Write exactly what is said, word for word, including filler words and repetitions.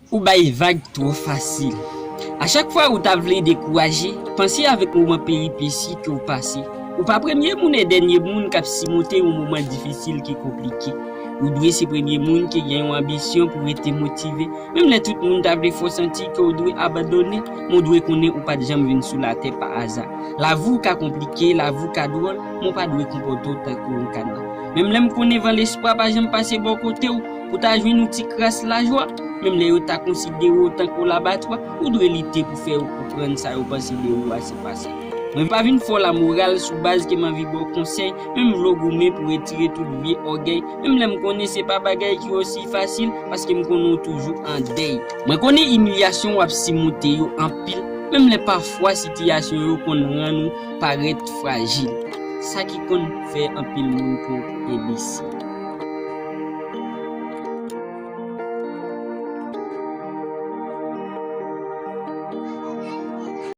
Ou bay vag twò fasil. A chak fwa ou ta vle dekouraje, panse avèk moman peripesi ke w pase. Ou pa premye moun e dènye moun k ap simonte yon moman difisil ki konplike. Ou dwe se premye moun ki gen yon anbisyon pou rete motive. Menm lè tout moun ta vle fè w santi ke w dwe abandone, men w dwe konnen ou pa t janm vin sou latè pa aza. Lavi w ka konplike, lavi w ka dwòl, men w pa dwe konpòte w tankou yon kana. Menm lè m konnen van lespwa pa janm pase bò kote w, pou ta jwenn yon ti kras lajwa. Menm lè yo ta konsidere w tankou labatwa, ou dwe lite pou fè yo konprann sa yo panse de ou a se pase. Mwen pa vin fè w lamoral sou baz ke m anvi ba w konsèy, men m vle w goumen pou retire tout vye ògèy, menm lè m konnen se pa bagay ki osi fasil, paske m konnen w toujou an dèy. Mwen konnen imilyasyon w ap simonte yo anpil, menm lè pafwa sitiyasyon yo konn rann ou parèt frajil. Sa ki konn fè anpil moun pran w enbesil.